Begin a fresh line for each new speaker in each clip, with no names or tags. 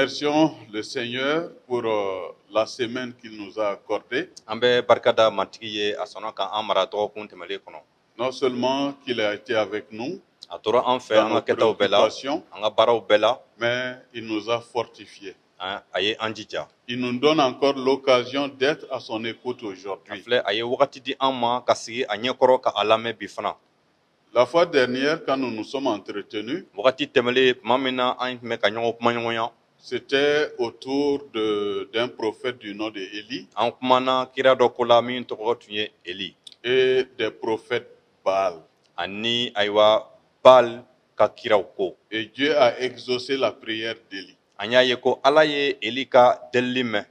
remercions le Seigneur pour la semaine qu'il nous a accordée.
An bɛ barika da Matigi ye, a sɔnna ka an mara dɔgɔkun tɛmɛlen kɔnɔ.
Non seulement qu'il a été avec nous
A tora an fɛ
dans
an
nos
ka kɛtaw bɛɛ la,
préoccupations,
an ka baaraw bɛɛ la,
mais il nous a fortifiés.
A ye an jija.
Il nous donne encore l'occasion d'être à son écoute
A
aujourd'hui.
filɛ, a ye wagati di an ma ka sigi a ɲɛkɔrɔ ka a lamɛn bi fana.
La fois dernière, quand nous nous sommes entretenus,
Wagati tɛmɛlen, tuma min na an tun bɛ ka ɲɔgɔn kumaɲɔgɔnya,
c'était autour d'un prophète du nom de Élie
an kumana kira dɔ ko la min tɔgɔ tun ye Eli
et des prophètes Baal.
ani ayiwa Baal ka kiraw ko.
Et Dieu a exaucé la prière d'Élie,
An y'a ye ko Ala ye Eli ka delili mɛn,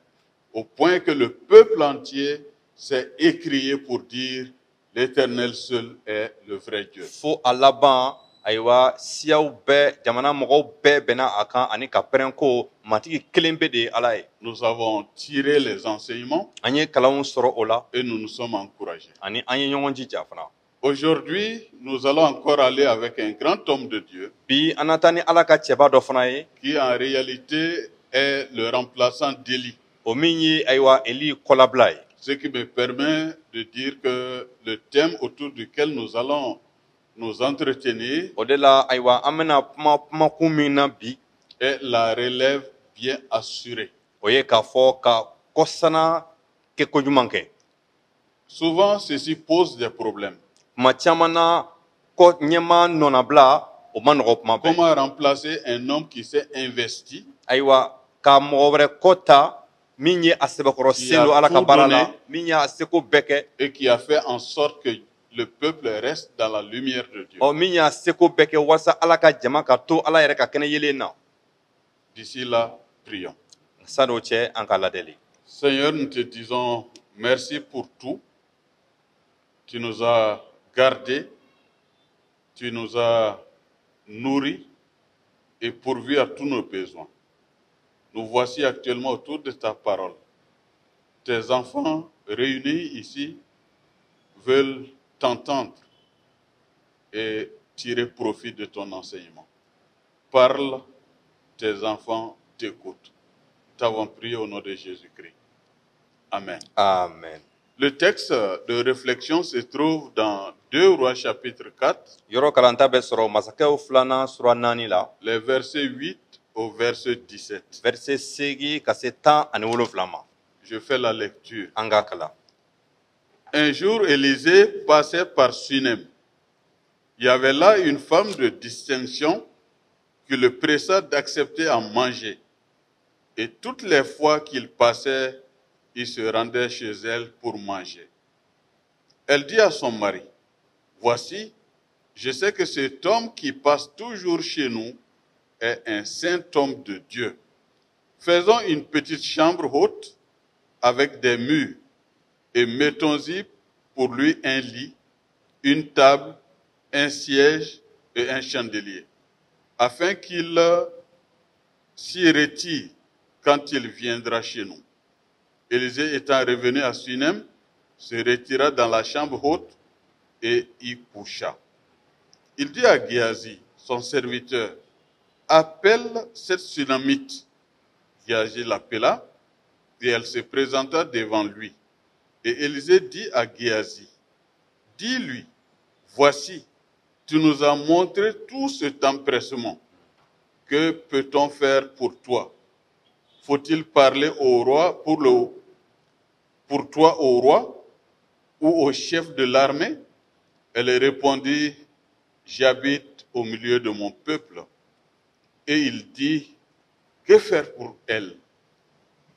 au point que le peuple entier s'est écrié pour dire: l'Éternel seul est le vrai Dieu.
Fo a laban, ayiwa, siyaw bɛɛ, jamana mɔgɔw bɛɛ bɛnna a kan ani ka pɛrɛn ko Matigi kelen bɛ de ye Ala ye.
Nous avons tiré les enseignements
An ye kalanw sɔrɔ o la
et nous nous sommes encouragés.
ani an ye ɲɔgɔn jija fana.
Aujourd'hui, nous allons encore aller avec un grand homme de Dieu
Bi, an na taa ni Ala ka cɛba dɔ fana ye,
qui en réalité est le remplaçant d'Élie.
o min ye, ayiwa, Eli kɔlabila ye.
Ce qui me permet de dire que le thème autour duquel nous allons nous entretenir
O de la, ayiwa, an bɛna kuma kumakun min na bi,
est la relève bien assurée.
o ye k'a fɔ ka kɔsana kɛ kojuman kɛ.
Souvent, ceci pose des problèmes.
Tuma caman na, kɔ ɲɛma nɔnabila, o ma nɔgɔ kuma bɛɛ.
Comment remplacer un homme qui s'est investi,
Ayiwa, ka mɔgɔ wɛrɛ kɔ ta min ye a sɛbɛkɔrɔ sen don Ala ka baara la, min y'a seko bɛɛ kɛ,
et qui a fait en sorte que le peuple reste dans la lumière de Dieu?
Ɔ, min y'a seko bɛɛ kɛ walasa Ala ka jama ka to Ala yɛrɛ ka kɛnɛ yelen na?
D'ici là, prions.
San'o cɛ, an ka ladeli.
Seigneur, nous te disons merci pour tout. Tu nous as gardés, tu nous as nourris et pourvu à tous nos besoins. Nous voici actuellement autour de ta parole. Tes enfants réunis ici veulent t'entendre et tirer profit de ton enseignement. Parle, tes enfants t'écoutent. Nous t'avons prié au nom de Jésus-Christ. Amen.
Amen.
Le texte de réflexion se trouve dans 2 Rois chapitre 4,
Yɔrɔ kalanta bɛ sɔrɔ Masakɛw filanan sura 4 la,
les versets 8 au verset 17.
verset 8 ka se 17 ma.
Je fais la lecture.
An k'a kalan.
Un jour, Élisée passait par Sunem. Il y avait là une femme de distinction qui le pressa d'accepter à manger. Et toutes les fois qu'il passait, il se rendait chez elle pour manger. Elle dit à son mari: Voici, je sais que cet homme qui passe toujours chez nous est un saint homme de Dieu. Faisons une petite chambre haute avec des murs et mettons-y pour lui un lit, une table, un siège et un chandelier, afin qu'il s'y retire quand il viendra chez nous. Élisée étant revenu à Sunem, se retira dans la chambre haute et y coucha. Il dit à Guéhazi, son serviteur: Appelle cette Sunamite. Guéhazi l'appela et elle se présenta devant lui. Et Élisée dit à Guéhazi: Dis-lui: Voici, tu nous as montré tout cet empressement. Que peut-on faire pour toi? Faut-il parler au roi pour toi au roi ou au chef de l'armée? Elle répondit: J'habite au milieu de mon peuple. Et il dit: Que faire pour elle?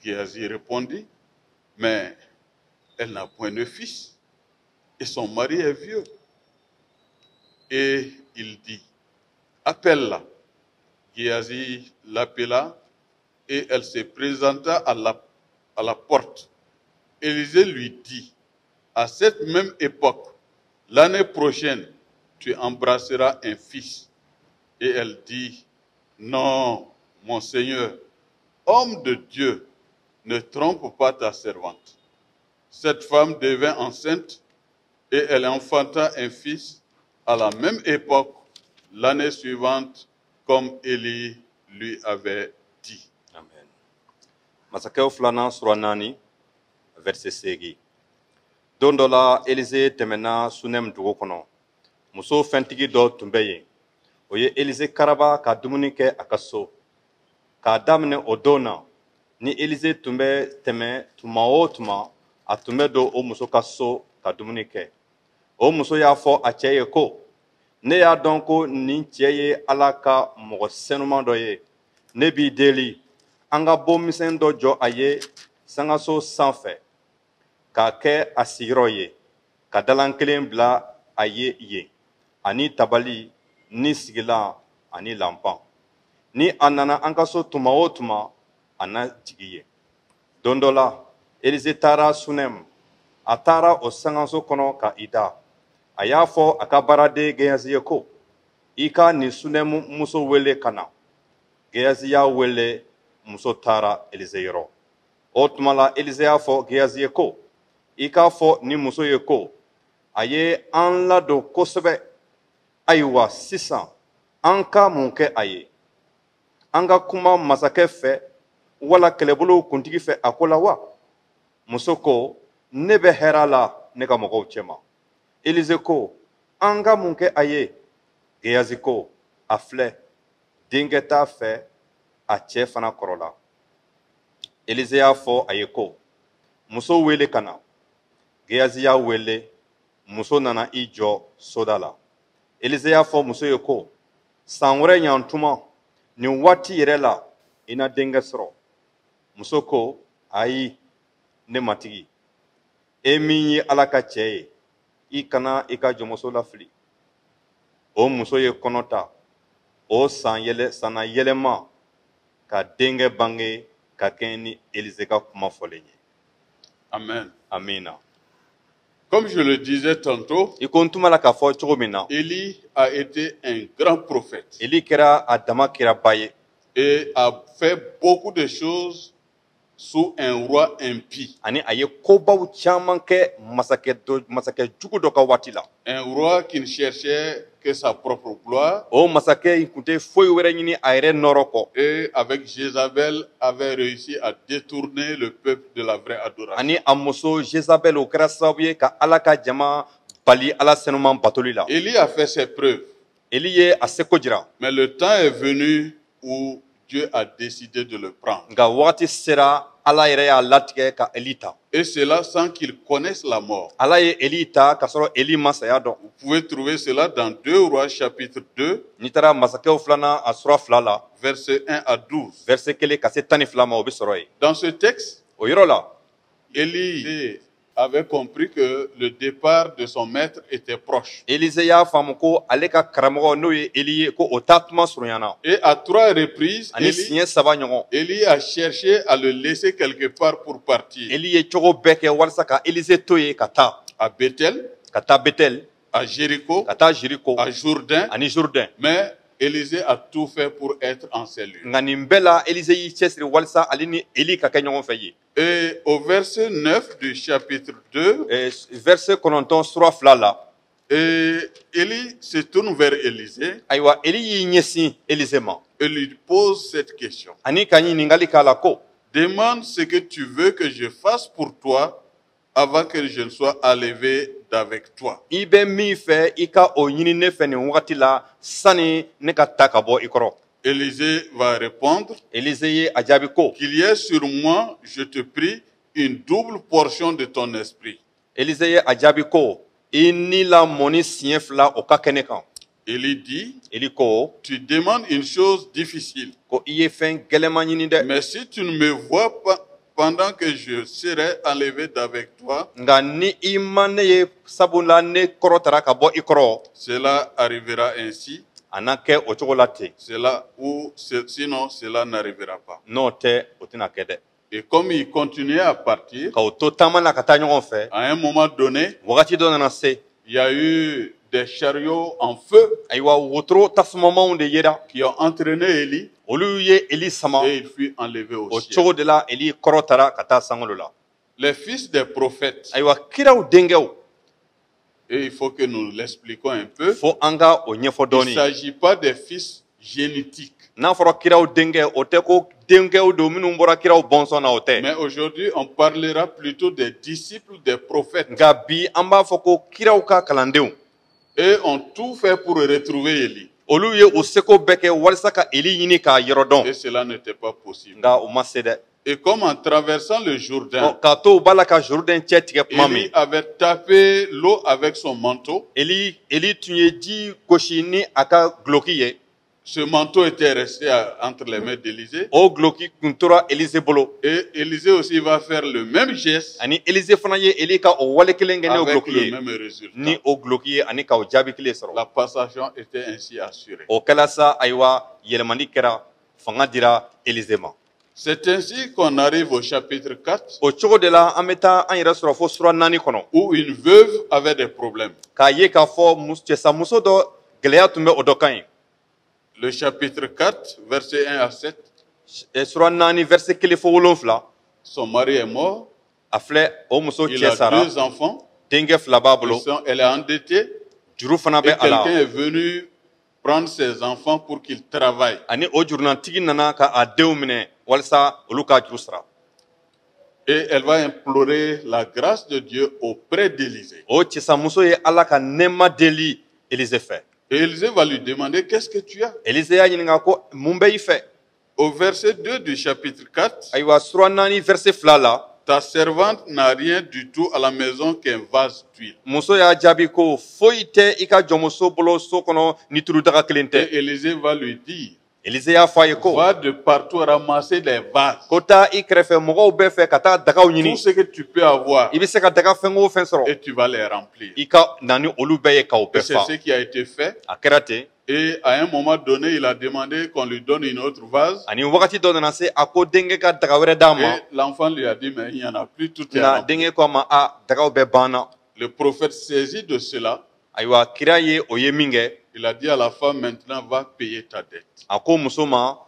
Guéhazi répondit: Mais elle n'a point de fils et son mari est vieux. Et il dit: Appelle-la. Guéhazi l'appela et elle se présenta à la porte. Élisée lui dit: À cette même époque, l'année prochaine, tu embrasseras un fils. Et elle dit: Non, mon Seigneur, homme de Dieu, ne trompe pas ta servante. Cette femme devint enceinte et elle enfanta un fils à la même époque, l'année suivante, comme Élie lui avait dit.
Amen. Masakɛw filanan sura 4, verset 8. Don dɔ la, Elize tɛmɛna Sunɛm dugu kɔnɔ. Muso fɛntigi dɔ tun bɛ yen. O ye Elize karaba ka dumuni kɛ a ka so. K'a daminɛ o don na, ni Elize tun bɛ tɛmɛ tuma o tuma, a tun bɛ don o muso ka so ka dumuni kɛ. O muso y'a fɔ a cɛ ye ko: "Ne y'a dɔn ko nin cɛ ye Ala ka mɔgɔ senuman dɔ ye. Ne b'i deli, an ka bon misɛn dɔ jɔ a ye sankaso sanfɛ k'a kɛ a sigiyɔrɔ ye, ka dalan kelen bila a ye yen, ani tabali ni sigilan ani lanpan. Ni a nana an ka so tuma o tuma, a na jigi yen." Don dɔ la, Elize taara Sunɛm. A taara o sankaso kɔnɔ ka i da. A y'a fɔ a ka baaraden Gehazi ye ko: "I ka nin Sunɛmu muso wele ka na." Gehazi y'a wele. Muso taara Elize yɔrɔ. O tuma la, Elize y'a fɔ Gehazi ye ko: "I k'a fɔ nin muso ye ko: a ye an ladon kosɛbɛ. Ayiwa sisan, an ka mun kɛ a ye? An ka kuma masakɛ fɛ wala kɛlɛbolow kuntigi fɛ a ko la wa?" Muso ko: "Ne bɛ hɛrɛ la ne ka mɔgɔw cɛma." Elize ko: "An ka mun kɛ a ye?" Gehazi ko: "A filɛ, denkɛ t'a fɛ, a cɛ fana kɔrɔla." Elize y'a fɔ a ye ko: "Muso wele ka na." Gehazi y'a wele. Muso nana i jɔ soda la. Elize y'a fɔ muso ye ko: "San wɛrɛ ɲan tuma, nin waati yɛrɛ la, i na denkɛ sɔrɔ." Muso ko: "Ayi, ne matigi, e min ye Ala ka cɛ ye, i kana i ka jɔnmuso lafili." O muso ye kɔnɔ ta o san yɛlɛ sanna yɛlɛma ka denkɛ bange ka kɛɲɛ ni Elize ka kuma fɔlen ye.
Amen.
Amina.
Comme je le disais tantôt,
I ko n tun b'a la k'a fɔ cogo min na,
Élie a été un grand prophète
Eli kɛra a dama kiraba ye
et a fait beaucoup de choses sous un roi impie.
Ani a ye kobaw caman kɛ masakɛ dɔ, masakɛ jugu dɔ ka waati la.
Un roi qui ne cherchait que sa propre gloire
O masakɛ in tun tɛ foyi wɛrɛ ɲini a yɛrɛ nɔrɔ kɔ.
Et avec Jézabel avait réussi à détourner le peuple de la vraie adoration.
Ani a muso Jezabel, o kɛra sababu ye ka Ala ka jama bali Ala senuman batoli la.
Élie a fait ses preuves,
Eli ye a seko jira,
mais le temps est venu où Dieu a décidé de le prendre.
Nka wagati sera, Ala yɛrɛ y'a latigɛ ka Eli ta.
Et cela sans qu'il connaisse la mort.
Ala ye Eli ta k'a sɔrɔ Eli ma saya dɔn.
Vous pouvez trouver cela dans 2 Rois chapitre 2,
N'i taara Masakɛw filanan a sura 2 la,
versets 1 à 12.
verset 1 ka se 12 ma, o bɛ sɔrɔ yen.
Dans ce texte,
O yɔrɔ la,
Élie avait compris que le départ de son maître était proche.
Elize y'a faamu ko ale ka karamɔgɔ, n'o ye Eli ye, ko o taa tuma surunyana.
Et à trois reprises,
Ani
Élie,
siɲɛ saba ɲɔgɔn,
Élie a cherché à le laisser quelque part pour partir.
Eli ye cogo bɛɛ kɛ walasa ka Elize to yen ka taa.
À Bethel,
Ka taa Betɛl,
à Jéricho,
ka taa Jiriko,
à Jourdain.
ani Jourdain.
Mais Élisée a tout fait pour être en ces lieux.
Nka nin bɛɛ la, Elize y'i cɛsiri walasa ale ni Eli ka kɛ ɲɔgɔn fɛ yen.
Et au verset 9 du chapitre 2,
Verset 9, sura 2 la,
et Élie se tourne vers Élisée
ayiwa, Eli y'i ɲɛsin Elize ma
et lui pose cette question.
ani ka ɲininkali k'a la ko:
"Demande ce que tu veux que je fasse pour toi avant que je ne sois enlevé d'avec toi."
"I bɛ min fɛ, i ka o ɲini ne fɛ nin wagati la sani ne ka ta ka bɔ i kɔrɔ."
Élisée va répondre:
Elize ye a jaabi ko:
"Qu'il y ait sur moi, je te prie, une double portion de ton esprit."
Elize ye a jaabi ko: "I ni la mɔni siɲɛ fila, o ka kɛ ne kan."
Élie dit:
Eli ko:
"Tu demandes une chose difficile,
ko: "I ye fɛn gɛlɛnman ɲini dɛ,
mais si tu ne me vois pas pendant que je serai enlevé d'avec toi,
nka ni i ma ne ye sabula ne kɔrɔ tara ka bɔ i kɔrɔ,
cela arrivera ainsi,
a na kɛ o cogo la ten,
cela ou sinon cela n'arrivera pas."
N'o tɛ, o tɛna kɛ dɛ."
Et comme il continuait à partir,
Ka o to taama na ka taa ɲɔgɔn fɛ,
à un moment donné,
wagati dɔ nana se,
il y a eu des chariots en feu
ayiwa, wotoro tasumamanw de yera
qui ont entraîné Élie
olu ye Eli sama.
Et il fut enlevé au
O
ciel.
cogo de la, Eli kɔrɔ tara ka taa sankolo la.
Les fils des prophètes,
Ayiwa, kiraw denkɛw,
et il faut que nous l'expliquions un peu,
fo an ka o ɲɛfɔ
il ne
dɔɔni.
s'agit pas des fils génétiques.
N'a fɔra kiraw denkɛ, o tɛ ko denkɛw don minnu bɔra kiraw bɔnsɔn na, o tɛ.
Mais aujourd'hui, on parlera plutôt des disciples des prophètes.
Nka bi, an b'a fɔ ko kiraw ka kalandenw.
Et ont tout fait pour retrouver Élie.
Olu ye o seko bɛɛ kɛ walasa ka Eli ɲini k'a yɔrɔ dɔn.
Et cela n'était pas possible.
Nka o ma se dɛ.
Et comme en traversant le Jourdain,
K'a to u b'a la ka Jourdain cɛ tigɛ tuma min,
Élie avait tapé l'eau avec son manteau.
Eli tun ye ji gosi ni a ka guloki ye.
Ce manteau était resté entre les mains d'Élisée.
O guloki tun tora Elize bolo.
Et Élisée aussi va faire le même geste
Ani Elize fana ye Eli ka o wale kelen kɛ ni o
avec
guloki
le
ye,
même résultat.
ni o guloki ye, ani ka o jaabi kelen sɔrɔ.
La passation était ainsi assurée.
O kɛla sa, ayiwa, yɛlɛmani kɛra, fanga dira Elize ma.
C'est ainsi qu'on arrive au chapitre 4
O cogo de la, an bɛ taa an yɛrɛ sɔrɔ fo sura 4 kɔnɔ,
où une veuve avait des problèmes.
k'a ye k'a fɔ cɛsamuso dɔ, gɛlɛya tun bɛ o dɔ kan ye.
Le chapitre 4, versets 1 à 7,
Sura 4, verset 1 fo 7.
Son mari est mort,
A filɛ, o muso
il
cɛ
a
sara,
deux enfants,
denkɛ 2 b'a bolo,
elle est endettée
juru fana
et
bɛ a la.
quelqu'un est venu prendre ses enfants pour qu'ils travaillent.
Ani o jurunatigi nana ka a denw minɛ walasa olu ka juru sara.
Et elle va implorer la grâce de Dieu auprès d'Élisée.
O cɛsamuso ye Ala ka nɛɛma deli Elize fɛ.
Et Élisée va lui demander: qu'est-ce que tu as?
Elize y'a ɲininka ko mun bɛ i fɛ?
Au verset 2 du chapitre 4,
Ayiwa, sura 4, verset 2 la,
ta servante n'a rien du tout à la maison qu'un vase d'huile.
Muso y'a jaabi ko foyi tɛ i ka jɔnmuso bolo so kɔnɔ ni tuludaga kelen tɛ.
Et Élisée va lui dire,
Elize y'a fɔ a ye ko
va de partout ramasser les vases.
ko taa i kɛrɛfɛ mɔgɔw bɛɛ fɛ ka taa dagaw
Tout
ɲini.
ce que tu peux avoir
I bɛ se ka daga fɛn o fɛn sɔrɔ,
et tu vas les remplir.
i ka na ni olu bɛɛ ye k'aw
Et
bɛɛ
c'est
fa.
ce qui a été fait.
A kɛra ten.
Et à un moment donné, il a demandé qu'on lui donne une autre vase.
Ani wagati dɔ nana se, a ko denkɛ ka daga wɛrɛ d'a ma.
Et l'enfant lui a dit, mais il n'y en a plus, tout est
Nka
rempli.
denkɛ ko a ma: a dagaw bɛɛ banna.
Le prophète, saisi de cela,
Ayiwa, kira ye o ye min kɛ,
il a dit à la femme: maintenant va payer ta dette.
a ko muso ma: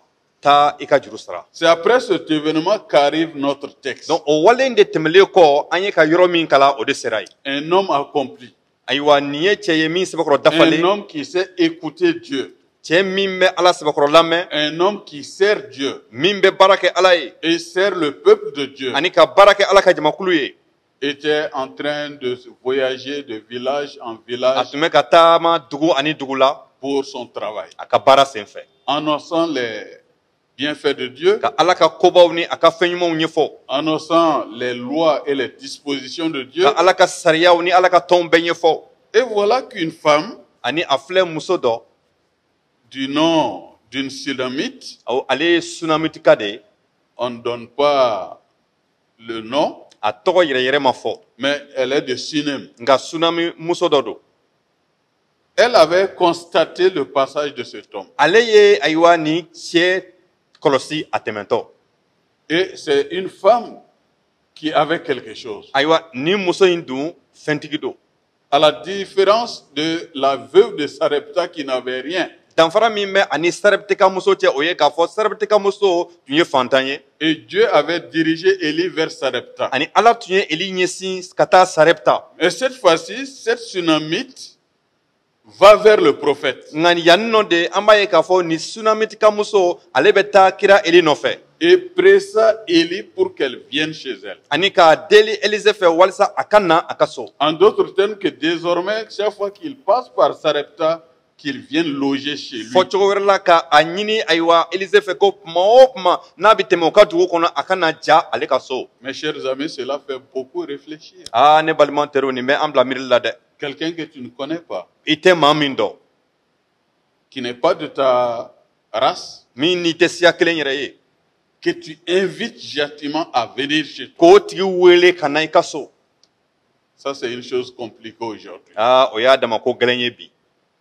taa i ka juru sara.
C'est après cet événement qu'arrive notre texte.
Donc o wale in de tɛmɛlen kɔ, an ye ka yɔrɔ min kalan, o de sera yen.
Un homme accompli,
Ayiwa, nin ye cɛ ye min sɛbɛkɔrɔ
un
dafalen,
homme qui sait écouter Dieu,
cɛ min bɛ Ala sɛbɛkɔrɔ lamɛn,
un homme qui sert Dieu
min bɛ baara kɛ Ala ye
et sert le peuple de Dieu,
ani ka baara kɛ Ala ka jamakulu ye,
était en train de voyager de village en
a
village
tun bɛ ka taama dugu ani dugu la
pour son travail,
a ka baara sen fɛ,
annonçant les bienfaits de Dieu,
ka Ala ka kobaw ni a ka fɛn ɲumanw ɲɛfɔ,
annonçant les lois et les dispositions de Dieu.
ka Ala ka sariyaw ni Ala ka tɔnw bɛɛ ɲɛfɔ.
Et voilà qu'une femme
Ani a filɛ, muso dɔ
du nom d'une Sulamite,
awɔ, ale ye Sunamitika de ye,
on ne donne pas le nom,
a tɔgɔ yɛrɛ yɛrɛ ma fɔ,
mais elle est de Sunem.
Nka Sunami muso dɔ don.
Elle avait constaté le passage de cet homme.
Ale ye, ayiwa, nin cɛ kɔlɔsi a tɛmɛntɔ.
Et c'est une femme qui avait quelque chose.
Ayiwa, nin muso in dun fɛntigi don.
À la différence de la veuve de Sarepta qui n'avait rien.
Danfara min bɛ ani Sarɛpiteka muso cɛ, o ye k'a fɔ Sarɛpiteka muso tun ye fantan ye.
Et Dieu avait dirigé Élie vers Sarepta.
Ani Ala tun ye Eli ɲɛsin ka taa Sarɛpita.
Mais cette fois-ci, cette Sunamite va vers le prophète
Nka yan nɔ de, an b'a ye k'a fɔ nin Sunamitika muso, ale bɛ taa kira Eli nɔfɛ
et pressa Élie pour qu'elle vienne chez elle.
ani k'a deli Elize fɛ walasa a ka na a ka so.
En d'autres termes, que désormais, chaque fois qu'il passe par Sarepta, qu'il vienne loger chez lui.
Fɔ cogo wɛrɛ la, ka a ɲini, ayiwa, Elize fɛ ko tuma o tuma n'a bɛ tɛmɛ o ka dugu kɔnɔ, a ka na ja ale ka so.
Mes chers amis, cela fait beaucoup réfléchir.
Aa, ne balima teriw, nin bɛ an bila miirili la dɛ.
Quelqu'un que tu ne connais pas,
I tɛ maa min dɔn,
qui n'est pas de ta race,
min n'i tɛ siya kelen yɛrɛ ye,
que tu invites gentiment à venir chez toi.
K'o tigi wele ka na i ka so.
Ça, c'est une chose compliquée aujourd'hui.
Aa, o y'a dama ko gɛlɛn ye bi.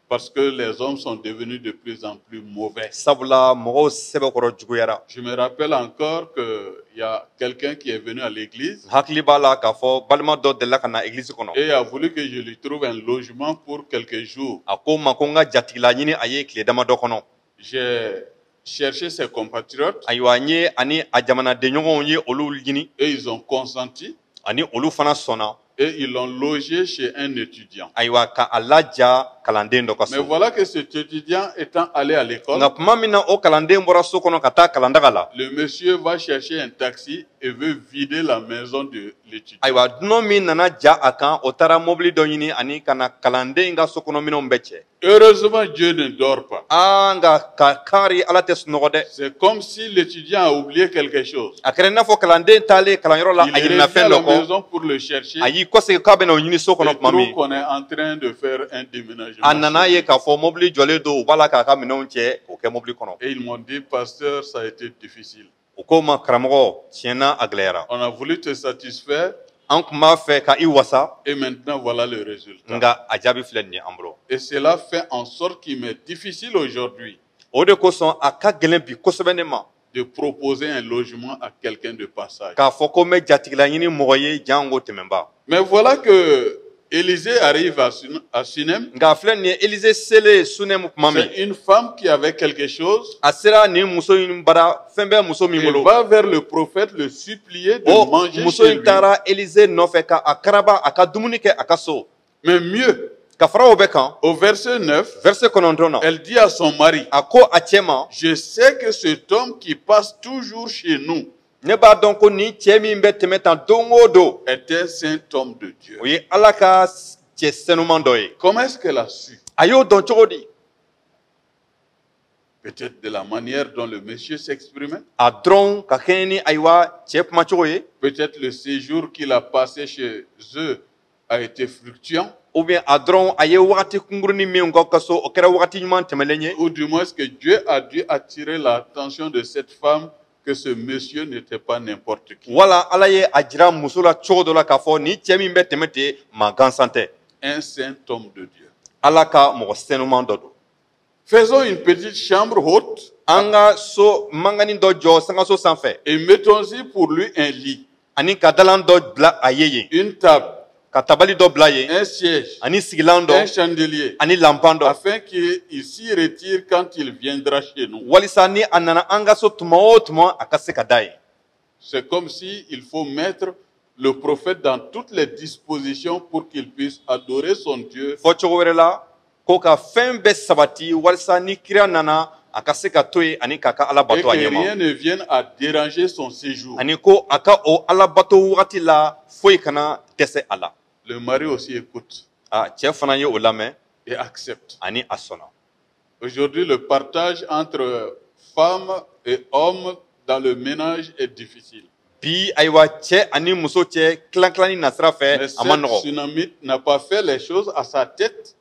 Parce que les hommes sont devenus de plus en plus mauvais.
Sabula mɔgɔw sɛbɛkɔrɔ juguyara.
Je me rappelle encore qu'il y a quelqu'un qui est venu à l'église
N hakili b'a la k'a fɔ balima dɔ delila ka na egilizi kɔnɔ.
Et a voulu que je lui trouve un logement pour quelques jours.
A ko n ma ko n ka jatigila ɲini a ye tile damadɔ kɔnɔ.
J'ai cherché ses compatriotes
Ayiwa, n ye ani a jamanadenɲɔgɔnw ye olu ɲini,
et ils ont consenti
ani olu fana sɔnna,
et ils l'ont logé chez un étudiant.
ayiwa, ka a laja kalanden dɔ ka
Mais
so.
voilà que cet étudiant étant allé à l'école,
Nka tuma min na o kalanden bɔra so kɔnɔ ka taa kalandaga la,
le monsieur va chercher un taxi et veut vider la maison de l'étudiant.
Ayiwa, dunan min nana ja a kan, o taara mobili dɔ ɲini ani ka na kalanden in ka so kɔnɔ minɛnw bɛɛ cɛ.
Heureusement, Dieu ne dort pas.
Aa, nka ka kari, Ala tɛ sunɔgɔ dɛ.
C'est comme si l'étudiant a oublié quelque chose.
A kɛra i n'a fɔ kalanden taalen kalanyɔrɔ la,
Il
a ɲinɛna
revient
fɛn
à
dɔ
la
kɔ.
maison pour le chercher.
A y'i kɔsegin k'a bɛna o ɲini so kɔnɔ
Et
tuma
trouve
min,
qu'on est en train de faire un déménagement.
a nana ye k'a fɔ mobili jɔlen don, u b'a la k'a ka minɛnw cɛ k'o kɛ mobili kɔnɔ.
Et ils m'ont dit, pasteur, ça a été difficile.
U ko ma, karamɔgɔ, tiɲɛna, a gɛlɛyara.
On a voulu te satisfaire
An tun b'a fɛ ka i wasa,
et maintenant voilà le résultat.
nka a jaabi filɛ nin ye an bolo.
Et cela fait en sorte qu'il m'est difficile aujourd'hui
O de kosɔn a ka gɛlɛn bi kosɛbɛ ne ma
de proposer un logement à quelqu'un de passage.
k'a fɔ ko n bɛ jatigila ɲini mɔgɔ ye jango tɛmɛnba.
Mais voilà que Élisée arrive à Sunem.
Nka filɛ nin ye, Elize selen Sunɛmu tuma min,
C'est une femme qui avait quelque chose.
a sera nin muso in bara, fɛn bɛ muso min
Il
bolo.
va vers le prophète le supplier de
O
manger
muso
chez
in
lui.
taara Elize nɔfɛ ka a karaba a ka dumuni kɛ a ka so.
Mais mieux,
Ka fara o bɛɛ kan,
au verset 9,
verset 9 na,
elle dit à son mari,
a ko a cɛ ma,
je sais que cet homme qui passe toujours chez nous
ne b'a dɔn ko nin cɛ min bɛ tɛmɛ tan don o don,
est un saint homme de Dieu.
o ye Ala ka cɛ sɛnuman dɔ ye.
Comment est-ce qu'elle a su?
A y'o dɔn cogo di?
Peut-être de la manière dont le monsieur s'exprimait.
A dɔrɔn ka kɛɲɛ ni, ayiwa, cɛ kumacogo ye.
Peut-être le séjour qu'il a passé chez eux a été fructueux.
Ou bien a dɔrɔn a ye wagati kunkurunin min kɛ ka so, o kɛra wagati ɲuman tɛmɛlen ye.
Ou du moins que Dieu a dû attirer l'attention de cette femme que ce monsieur n'était pas n'importe qui.
Wala Ala ye a jira muso la cogo dɔ la k'a fɔ ni cɛ min bɛ tɛmɛ ten, maa gansan tɛ.
Un saint homme de Dieu.
Ala ka mɔgɔ sɛnuman dɔ don.
Faisons une petite chambre haute
An ka so mankanni dɔ jɔ sankaso sanfɛ,
et mettons-y pour lui un lit,
ani ka dalan dɔ bila a ye yen,
une table,
ka tabali dɔ bila yen,
un siège,
ani sigilan
un
dɔ,
chandelier,
ani lanpan dɔ,
afin qu'il s'y retire quand il viendra chez nous.
Walisa ni a nana an ka so tuma o tuma, a ka se ka da yen.
C'est comme si il faut mettre le prophète dans toutes les dispositions pour qu'il puisse adorer son Dieu
Fɔ cogo wɛrɛ la, ko ka fɛn bɛɛ sabati walisa ni kira nana, a ka se ka to yen ani k'a ka Ala
et
bato a
que
ɲɛ ma,
rien ne vienne à déranger son séjour.
ani ko a ka o Ala bato wagati la, foyi kana dɛsɛ a la.
Le mari aussi écoute
A cɛ fana ye o lamɛn
et accepte.
ani a sɔnna.
Aujourd'hui, le partage entre femmes et hommes dans le ménage est difficile.
Bi, ayiwa, cɛ ani muso cɛ tilan-tilanni nasira fɛ,
Mais
a ma
cette
nɔgɔ.
Sunamite n'a pas fait les choses à sa tête,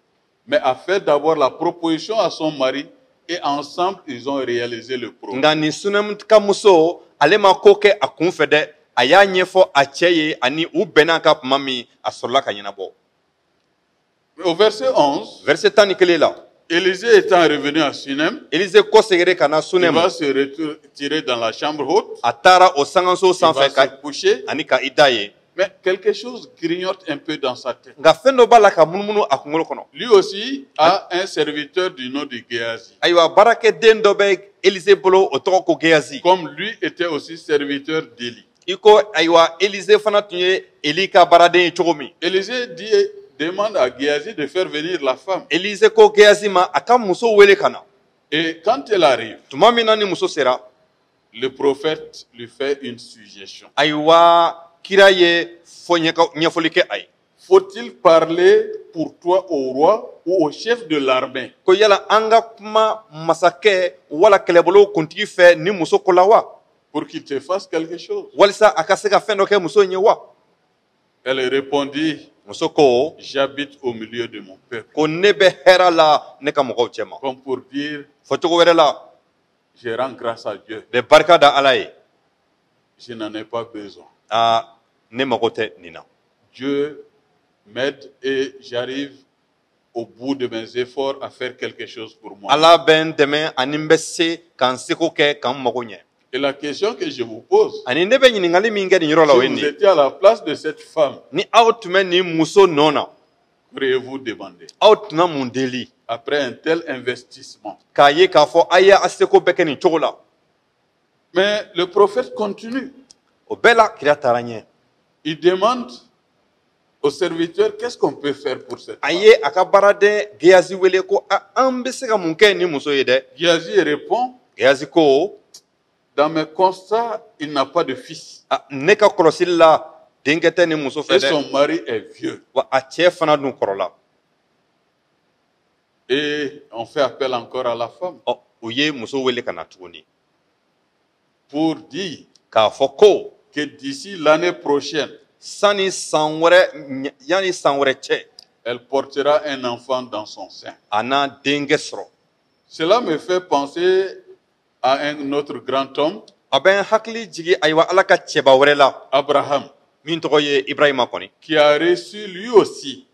mais a fait d'abord la proposition à son mari et ensemble, ils ont réalisé le projet.
Nka nin Sunɛmu ka muso, ale ma ko kɛ a kun fɛ dɛ, a y'a ɲɛfɔ a cɛ ye ani u bɛnna ka tuma min, a sɔrɔla ka ɲɛnabɔ.
Au verset 11,
Verset 11 la,
Élisée étant revenu à Sunem,
Elize kɔseginna ka na
il
Sunɛmu,
va se retirer dans la chambre haute,
a taara o sankanso
il va
sanfɛ
se
ka
coucher,
ani ka i da yen.
mais quelque chose grignote un peu dans sa tête.
Nka fɛn dɔ b'a la ka munumunu a kunkolo kɔnɔ.
Lui aussi a un serviteur du nom de Géasi.
Ayiwa, baarakɛden dɔ bɛ Elize bolo, o tɔgɔ ko Gehazi.
Comme lui était aussi serviteur d'Élie.
I ko, ayiwa, Elize fana tun ye Eli ka baaraden ye cogo min.
Élisée demande à Géasi de faire venir la femme.
Elize ko Gehazi ma a ka muso wele ka na.
Et quand elle arrive,
Tuma min na ni muso sera,
le prophète lui fait une suggestion.
ayiwa, kira ye fɔ ɲɛfɔli kɛ a ye.
Faut-il parler pour toi au roi ou au chef de l'armée?
Ko yala an ka kuma masakɛ wala kɛlɛbolo kuntigi fɛ ni muso ko la wa,
pour qu'il te fasse quelque chose?
Walisa a ka se ka fɛn dɔ kɛ muso in ye wa?
Elle répondit,
Muso ko,
j'habite au milieu de mon peuple.
ko ne bɛ hɛrɛ la ne ka mɔgɔw cɛ ma.
Comme pour dire,
Fɔcogo wɛrɛ la,
je rends grâce à Dieu.
bɛ barika da Ala ye.
Je n'en ai pas besoin.
Aa, ne mago tɛ nin na.
Dieu m'aide et j'arrive au bout de mes efforts à faire quelque chose pour moi.
Ala bɛ n dɛmɛ ani n bɛ se ka n seko kɛ ka n mago ɲɛ.
Et la question que je vous pose,
Ani ne bɛ ɲininkali min kɛ nin yɔrɔ la, o
si
ye
vous
nin ye:
étiez à la place de cette femme,
ni aw tun bɛ nin muso nɔ na,
pourriez-vous demander
aw tɛna mun deli
après un tel investissement?
K'a ye k'a fɔ a ye a seko bɛɛ kɛ nin cogo la?
Mais le prophète continue.
O bɛɛ la, kira taara ɲɛ.
Il demande au serviteur, qu'est-ce qu'on peut faire pour cette
A
femme?
ye a ka baaraden Gehazi wele ko a an bɛ se ka mun kɛ ni muso ye dɛ?
Géasi répond,
Gehazi ko:
dans mes constats, il n'a pas de fils.
A, ne ka kɔlɔsili la, denkɛ tɛ ni muso fɛ
Et
dɛ.
son mari est vieux.
Wa a cɛ fana dun kɔrɔla.
Et on fait appel encore à la femme
Ɔ, u ye muso wele ka na tuguni
pour dire
k'a fɔ ko
que d'ici l'année prochaine,
sanni san wɛrɛ, yanni san wɛrɛ cɛ,
elle portera un enfant dans son sein.
a n'a denkɛ sɔrɔ.
Cela me fait penser à un autre grand homme,
A bɛ n hakili jigi, ayiwa, Ala ka cɛba wɛrɛ la,
Abraham,
min tɔgɔ ye Ibrahima kɔni,
qui a reçu lui aussi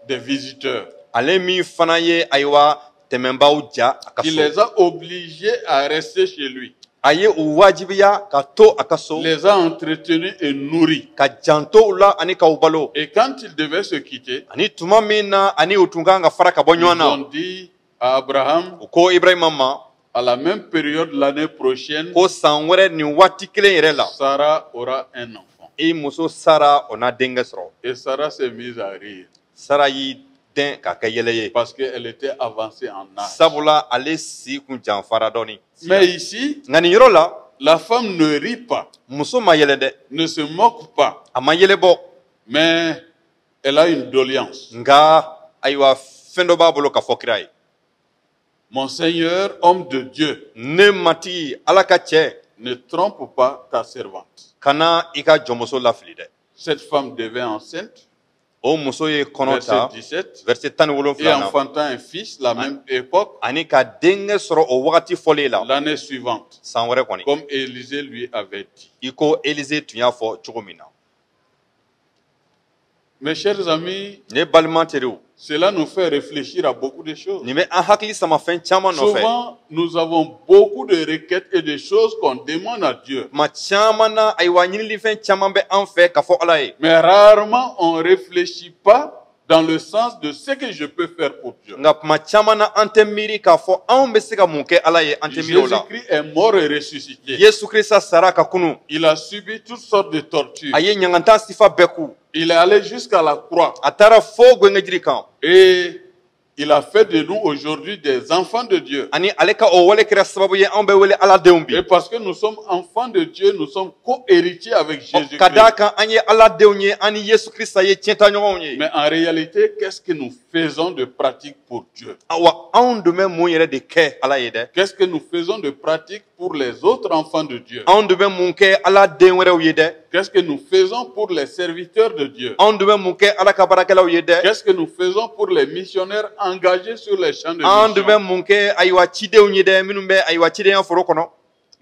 des visiteurs,
ale min fana ye, ayiwa, tɛmɛnbaw ja a ka
qui
so.
les a obligés à rester chez lui,
A ye u wajibiya ka to a ka so,
les a entretenus et nourris.
ka janto u la ani k'u balo.
Et quand ils devaient se quitter,
Ani tuma min na ani u tun kan ka fara ka bɔ
ils
ɲɔgɔn na,
ont dit à Abraham,
u ko Ibrahima ma
à la même période l'année prochaine,
ko san wɛrɛ nin waati kelen yɛrɛ la,
Sarah aura un enfant.
i muso Sara, o n'a denkɛ sɔrɔ.
Et Sarah s'est mise à rire
Sara y'i dɛn ka kɛ yɛlɛ ye,
parce qu'elle était avancée en âge.
sabula ale si kun janfara dɔɔni.
Mais ici,
Nka nin yɔrɔ la,
la femme ne rit pas,
muso ma yɛlɛ dɛ,
ne se moque pas,
a ma yɛlɛ bɔ,
mais elle a une doléance.
Nka ayiwa, fɛn dɔ b'a bolo ka fɔ kira ye.
Mon Seigneur, homme de Dieu,
Ne matigi, Ala ka cɛ,
ne trompe pas ta servante.
kana i ka jɔnmuso lafili dɛ.
Cette femme devint enceinte,
O muso ye kɔnɔ
verset
ta,
17,
verset tan ni
et
wolonfila na,
enfanta un fils, la même époque,
ani ka denkɛ sɔrɔ o wagati fɔlen la,
l'année suivante,
san wɛrɛ kɔni,
comme Élisée lui avait dit.
i ko Elize tun y'a fɔ cogo min na.
Mes chers amis,
Ne balima teriw,
cela nous fait réfléchir à beaucoup de choses.
nin bɛ an hakili sama fɛn caman nɔfɛ.
Souvent, nous avons beaucoup de requêtes et de choses qu'on demande à Dieu.
Tuma caman na, ayiwa, ɲinilifɛn caman bɛ an fɛ ka fɔ Ala ye.
Mais rarement, on ne réfléchit pas dans le sens de ce que je peux faire pour Dieu.
Nka tuma caman na, an tɛ miiri k'a fɔ anw bɛ se ka mun kɛ Ala ye, an tɛ miiri o la.
Jésus-Christ est mort et ressuscité.
Yesu Kirisa sara ka kunu.
Il a subi toutes sortes de tortures.
A ye ɲangata sifa bɛɛ ku.
Il est allé jusqu'à la croix.
A taara fo gwengɛjiri kan.
Et il a fait de nous aujourd'hui des enfants de Dieu.
Ani ale ka o wale kɛra sababu ye anw bɛ wele Ala denw bi.
Et parce que nous sommes enfants de Dieu, nous sommes co-héritiers avec
Ka d'a
Jésus-Christ.
kan an ye Ala denw ye, an ni Yesu Kirisa ye tiɲɛtaɲɔgɔnw ye.
Mais en réalité, qu'est-ce que nous faisons de pratique pour Dieu?
Awa, anw dun bɛ mun yɛrɛ de kɛ Ala ye dɛ?
Qu'est-ce que nous faisons de pratique pour les autres enfants de Dieu?
Anw dun bɛ mun kɛ Ala den wɛrɛw ye dɛ?
Qu'est-ce que nous faisons pour les serviteurs de Dieu?
Anw dun bɛ mun kɛ Ala ka baarakɛlaw ye dɛ?
Qu'est-ce que nous faisons pour les missionnaires engagés sur les champs de
An dun bɛ
mission?
mun kɛ, ayiwa, cidenw ye dɛ, minnu bɛ, ayiwa, cidenya foro kɔnɔ?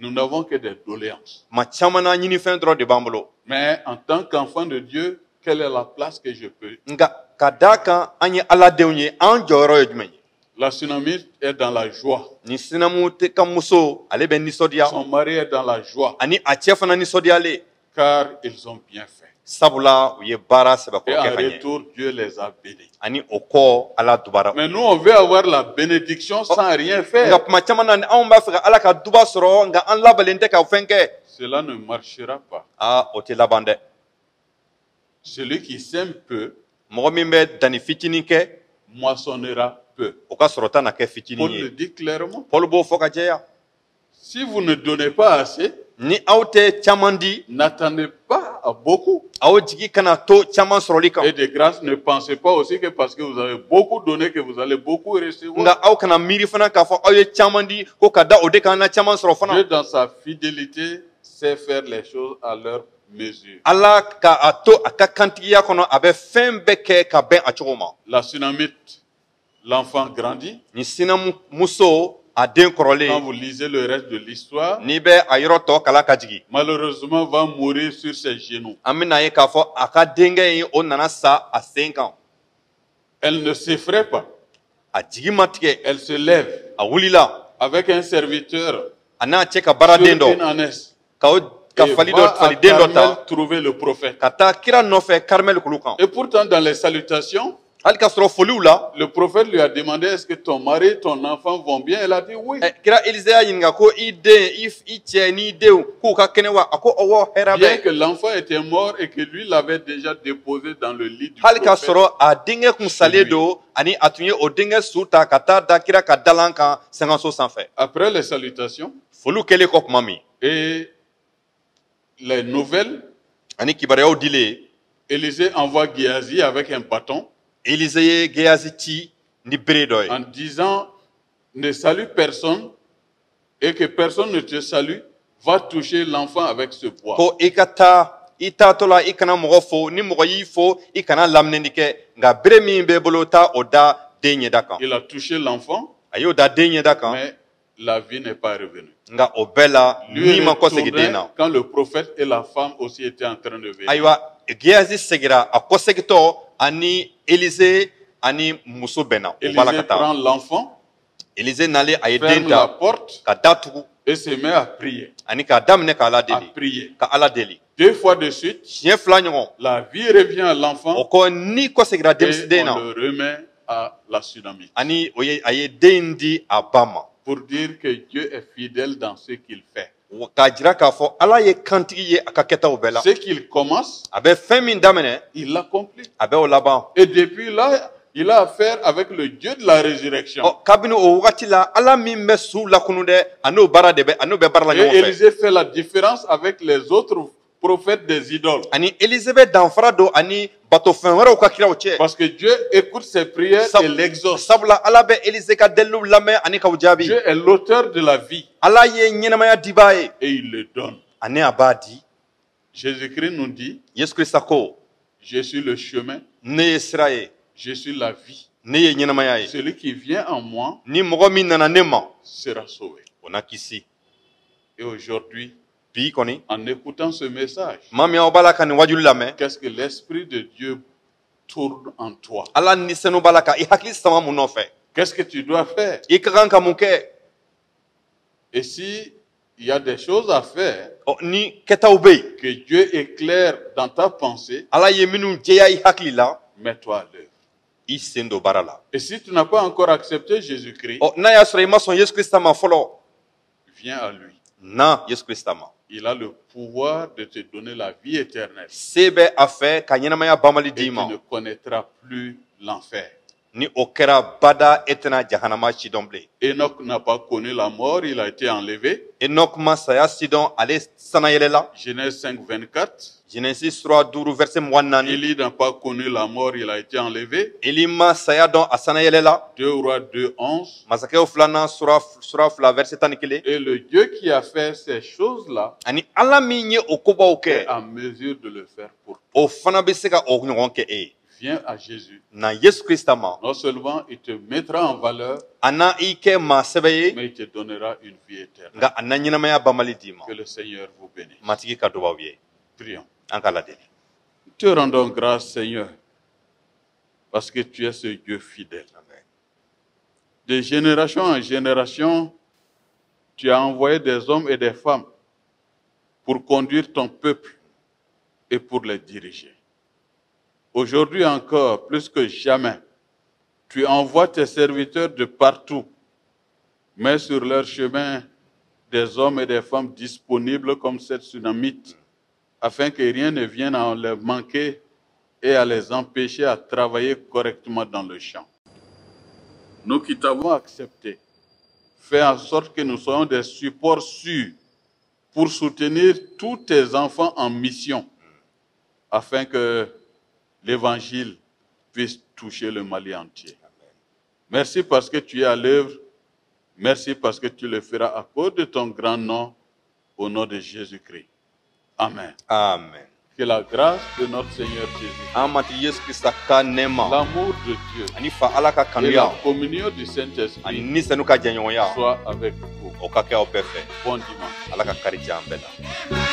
Nous n'avons que des doléances.
Tuma caman na, ɲinifɛn dɔrɔn de b'an bolo.
Mais en tant qu'enfant de Dieu, quelle est la place que je peux?
Nka ka d'a kan an ye Ala denw ye, an jɔyɔrɔ ye jumɛn ye?
La Sunamite est dans la joie.
Ni sinamu tɛ ka muso, ale bɛ nisɔndiya.
Son mari est dans la joie
Ani a cɛ fana nisɔndiyalen,
car ils ont bien fait.
sabula u ye baara
Et
sɛbɛkɔrɔ
en
kɛ ka ɲɛ.
retour, Dieu les a bénis.
Ani o kɔ, Ala dubara.
Mais nous, on veut avoir la bénédiction sans rien
Nka
faire.
tuma caman na, anw b'a fɛ ka Ala ka duba sɔrɔ, nka an labɛnnen tɛ ka fɛn kɛ.
Cela ne marchera pas.
Aa, o tɛ laban dɛ.
Celui qui sème peu
Mɔgɔ min bɛ danni fitinin kɛ,
moissonnera peu.
o ka sɔrɔta na kɛ fitinin
Paul le
ye.
dit clairement.
Paul b'o fɔ ka jɛya.
Si vous ne donnez pas assez,
Ni aw tɛ caman di,
n'attendez pas à beaucoup.
aw jigi kana to caman sɔrɔli kan.
Et de grâce, ne pensez pas aussi que parce que vous avez beaucoup donné, que vous allez beaucoup recevoir.
Nka aw kana miiri fana k'a fɔ aw ye caman di ko ka da o de kan na caman sɔrɔ fana.
Dieu, dans sa fidélité, sait faire les choses à leur mesure.
Ala ka a to a ka kantigiya kɔnɔ, a bɛ fɛn bɛɛ kɛ ka bɛn a cogo ma.
La Sunamite, l'enfant grandit.
Ni sinamuso, a den
Quand
kɔrɔlen,
vous lisez le reste de l'histoire,
n'i bɛ a yɔrɔ tɔ kala ka jigin,
malheureusement, va mourir sur ses genoux.
an bɛna ye k'a fɔ a ka denkɛ in, o nana sa a sen kan.
Elle ne s'effraie pas.
A jigi ma tigɛ.
Elle se lève
A wulila
avec un serviteur
a n'a cɛ ka
sur
baaraden
une
dɔ
ânesse
ka o ka
et
fali
va
dɔ
à
faliden dɔ
Carmel
ta
trouver le prophète.
ka taa kira nɔfɛ Karimɛli kulu kan.
Et pourtant, dans les salutations,
Hali k'a sɔrɔ foliw la,
le prophète lui a demandé: est-ce que ton mari, ton enfant vont bien? Elle a dit oui.
Kira Elize y'a ɲininka ko i den, i cɛ n'i denw k'u ka kɛnɛ wa? A ko ɔwɔ, hɛrɛ
Bien
bɛ.
que l'enfant était mort et que lui l'avait déjà déposé dans le lit du
Hali k'a
prophète.
sɔrɔ a denkɛ kun salen don ani a tun ye o denkɛ su ta ka taa da kira ka dalan kan sankanso sanfɛ.
Après les salutations
Foliw kɛlen kɔ tuma min,
et les nouvelles,
ani kibaruyaw dilen,
Élisée envoie Guéhazi avec un bâton
Elize ye Gehazi ci ni bere dɔ ye
en disant: ne salue personne et que personne ne te salue, va toucher l'enfant avec ce bois.
Ko i ka taa, i taatɔ la i kana mɔgɔ fo, ni mɔgɔ y'i fo i kana laminɛni kɛ, nka bere min b'e bolo, taa o da den ɲɛda kan.
Il a touché l'enfant,
A y'o da den ɲɛda kan,
mais la vie n'est pas revenue.
Nka o bɛɛ la
Lui
ni ma kɔsegin den
retournait
na.
quand le prophète et la femme aussi étaient en train de venir.
Ayiwa, Gehazi segira a kɔsegintɔ ani Elize ani muso bɛnna o b'a la ka
Élisée
taa.
prend l'enfant,
Elize nalen, a ye den
ferme la
ta
porte
ka da tugu
et se met à prier.
ani k'a daminɛ ka Ala
À
deli,
prier.
ka Ala deli.
Deux fois de suite,
Siɲɛ fila ɲɔgɔn,
la vie revient à l'enfant
o kɔ ni kɔsegira
et
denmisɛn
on
na
le remet à la Sunamite.
ani o ye a ye den di a ba ma.
Pour dire que Dieu est fidèle dans ce qu'il fait.
K'a jira k'a fɔ Ala ye kantigi ye a ka kɛtaw bɛɛ la.
Ce qu'il commence,
A bɛ fɛn min daminɛ,
il l'accomplit.
a bɛ o laban.
Et depuis là, il a affaire avec le Dieu de la résurrection.
Ɔ, kabini o wagati la, Ala min bɛ suw lakunu dɛ, a n'o baara de bɛ, a n'o bɛ baara la
Et
ɲɔgɔn fɛ.
Élisée fait la différence avec les autres prophètes des idoles.
Ani Elize bɛ danfara don ani batofɛn wɛrɛw ka kiraw cɛ.
Parce que Dieu écoute ses prières et l'exauce.
Sabula Ala bɛ Elize ka deliliw lamɛn ani k'aw jaabi.
Dieu est l'auteur de la vie
Ala ye ɲɛnamaya dibaa ye
et il le donne.
ani a b'a di.
Jésus-Christ nous dit:
Yesu Kirista ko:
je suis le chemin,
ne ye sira ye,
je suis la vie.
ne ye ɲɛnamaya ye.
Celui qui vient en moi
Ni mɔgɔ min nana ne ma,
sera sauvé.
o na kisi.
Et aujourd'hui,
Bi kɔni,
en écoutant ce message,
maa min aw b'a la ka nin wajuli lamɛn,
qu'est-ce que l'Esprit de Dieu tourne en toi?
Ala ni senu b'a la ka i hakili sama mun nɔfɛ?
Qu'est-ce que tu dois faire?
I ka kan ka mun kɛ?
Et si il y a des choses à faire
Ɔ, ni kɛtaw bɛ yen
que Dieu éclaire dans ta pensée,
Ala ye minnu jɛya i hakili la,
mets-toi à l'œuvre.
i sen don baara la.
Et si tu n'as pas encore accepté Jésus-Christ,
Ɔ, n'a y'a sɔrɔ i ma sɔn Yesu Kirista ma fɔlɔ,
viens à lui.
na Yesu Kirista ma.
Il a le pouvoir de te donner la vie éternelle.
Se bɛ a fɛ ka ɲɛnamaya banbali
Et
d'i
tu
ma.
ne connaîtras plus l'enfer.
Ni o kɛra, bada e tɛna jahanama si dɔn bilen.
Enoch n'a pas connu la mort, il a été enlevé.
Enoch ma saya si dɔn, ale sanayɛlɛla.
Genèse 5, 24.
Genèse sura 5, verset 24.
Élie n'a pas connu la mort, il a été enlevé.
Eli ma saya dɔn, a sanayɛlɛla.
2 Rois 2, 11.
Masakɛw filanan sura 2, verset 11.
Et le Dieu qui a fait ces choses-là
Ani Ala min ye o kobaw
est
kɛ,
en mesure de le faire pour toi.
o fana bɛ se ka o ɲɔgɔn kɛ e ye.
Viens à Jésus.
Na Yesu Krista ma.
Non seulement il te mettra en valeur,
A na i kɛ maa sɛbɛ ye,
mais il te donnera une vie éternelle.
nka a na ɲɛnamaya banbali d'i ma.
Que le Seigneur vous bénisse.
Matigi ka dubaw ye.
Prions.
An ka ladeli.
Te rendons grâce, Seigneur, parce que tu es ce Dieu fidèle.
Amen.
De génération en génération, tu as envoyé des hommes et des femmes pour conduire ton peuple et pour les diriger. Aujourd'hui encore, plus que jamais, tu envoies tes serviteurs de partout, mets sur leur chemin des hommes et des femmes disponibles comme cette Sunamite, afin que rien ne vienne à les manquer et à les empêcher à travailler correctement dans le champ. Nous qui t'avons accepté, fais en sorte que nous soyons des supports sûrs pour soutenir tous tes enfants en mission, afin que l'évangile puisse toucher le Mali entier. Merci parce que tu es à l'œuvre. Merci parce que tu le feras à cause de ton grand nom, au nom de Jésus-Christ. Amen.
Amen.
Que la grâce de notre Seigneur Jésus,
An Matigi Yesu Krista ka nɛɛma,
l'amour de Dieu
ani fa Ala ka
et
kanuya,
la communion du
ani
Saint-Esprit
ni senu ka jɛɲɔgɔnya,
soit avec vous.
o ka kɛ aw bɛɛ fɛ.
Bon dimanche.
Ala ka kari diya an bɛɛ la.